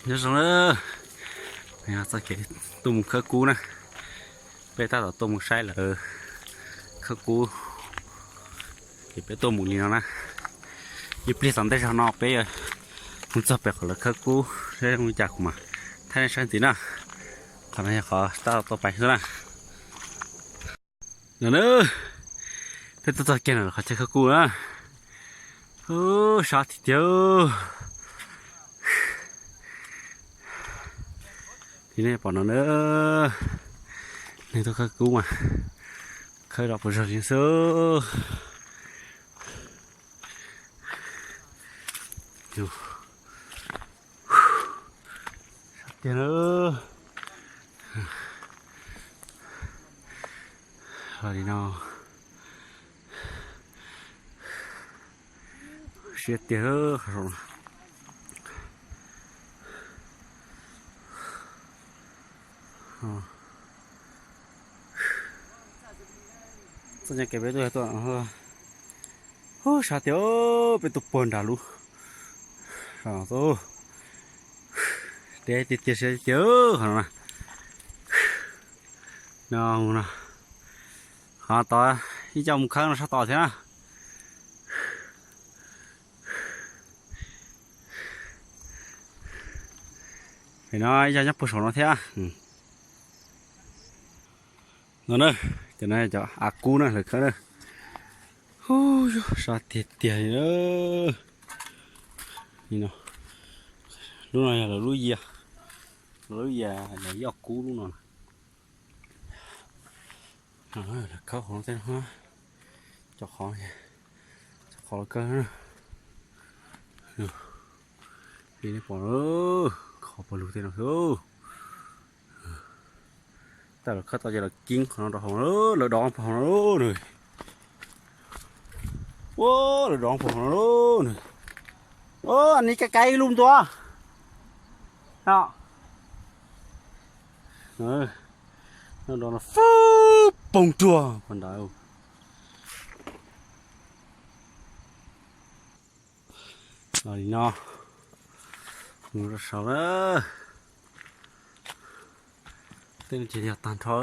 Nyob zoo na, txoj kev tuaj mus khawb kub na, peb tab tom tuaj mus saib lawv khawb kub, ces peb tuaj mus li no na. Ib pliag tom ntej zog no peb mus txog pem qhov lawv khawb kub seb zoo li cas kuv mam thaij nej saib ntxiv na. Qhov no yog qhov tab tom tuaj pais xwb na. No na, peb tuaj txog kiag ntawm qhov chaw khawb kub na. Ub, sab tiag tiag. Li nej pom no na, neeg tuaj khawb kub mas khawb los puas zog li xwb. Sab tiag na. Li no, siab tiag qhov saum no. Txoj kev peb tuaj tuaj, ub, sab tiag, peb tuaj puag nram lub, deb tiag tiag, siab tiag qhov no. No, no, qhov tod ib co mus khawb no sab tod thiab na. Pem no ib co nyob puag saum no thiab. No na, cov no cov av kub na lawv khawb na. Ub, sab tiag tiag li na. Lub no yog lawv lub yias, lawv lub yias, lawv yoj kub lub no. Lawv khawb hauv no tej no, cov qhov, cov qhov lawv khawb. Li nej pom, qhov puag lug tej no xwb. Tab lawv khawb tau ces lawv kib qhov no rau hauv, lawv dov puag hauv no na. Ua, lawv dov puag hauv no na. Ua, ni ka kai lub ntua. No, no dov no fwb poob tuag puag nrad. Li no, mus rau saud na. Tej no ces yog tag nrho.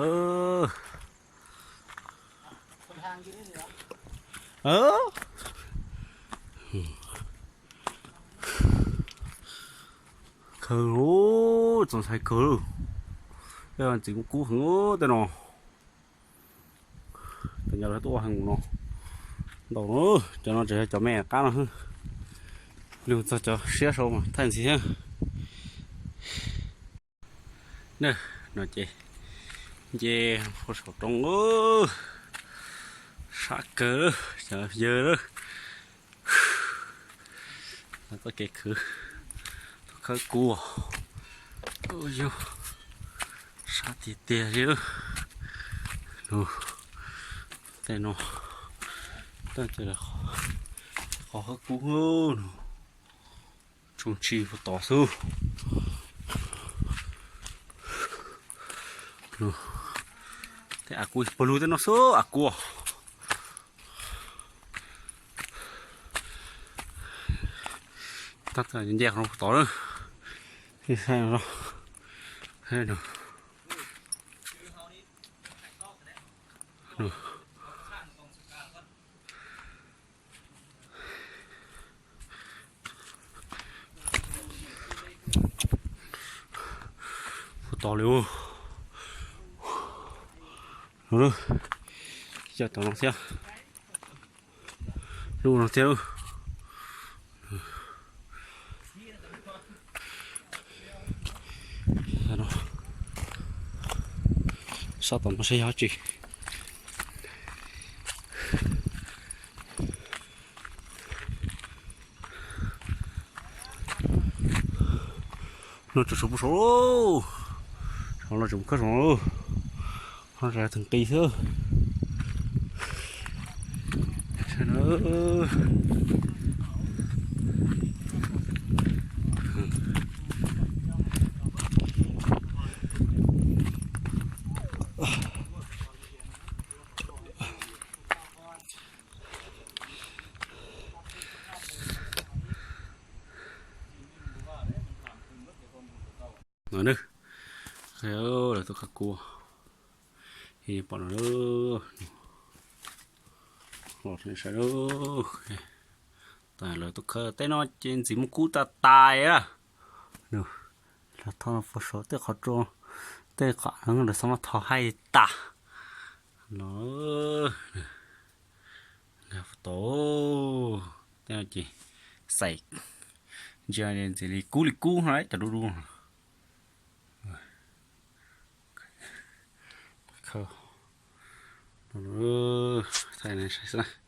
Kawg, txaus ntshai kawg. Tej ntxim kub kub heev tej no. Cov nyob lawv tuaj ua heev no ntau, cov no tseem yog cov me qab no. Lug txog cov siab sau mas thaij ntxiv thiab. Na, no ces nce puag saum roob, sab kawg, cov yawg lawm. Txoj kev khwv tuaj khawb kub. Yog sab tiag tiag li. Tej no, tej qhov khawb kub no, tsuas ntshis puag tod xwb. Tej av kub puag lug tej no xwb av kub. Tab tom nce qhov no puag tod na. Puag tod li. Cov tom no thiab. Lub no thiab. Sab tom no seb yog dab tsi. No tseem sawv puag saud, saum no tseem khawb saum no, no tseem theem qis xwb. No na, lawv tuaj khawb kub, pom no, los sawv daws, tas lawv tuaj khawb tej no ces ntxim muaj kub tas tas lawm. Los tho no pov saum tej qhov tsua, tej qhov lawv xav mas tho haib tas no. Tau, tej no ces xais, ntsia ntxim li kub li kub no cov dub dub no. Khawb, thaij saib xwb na.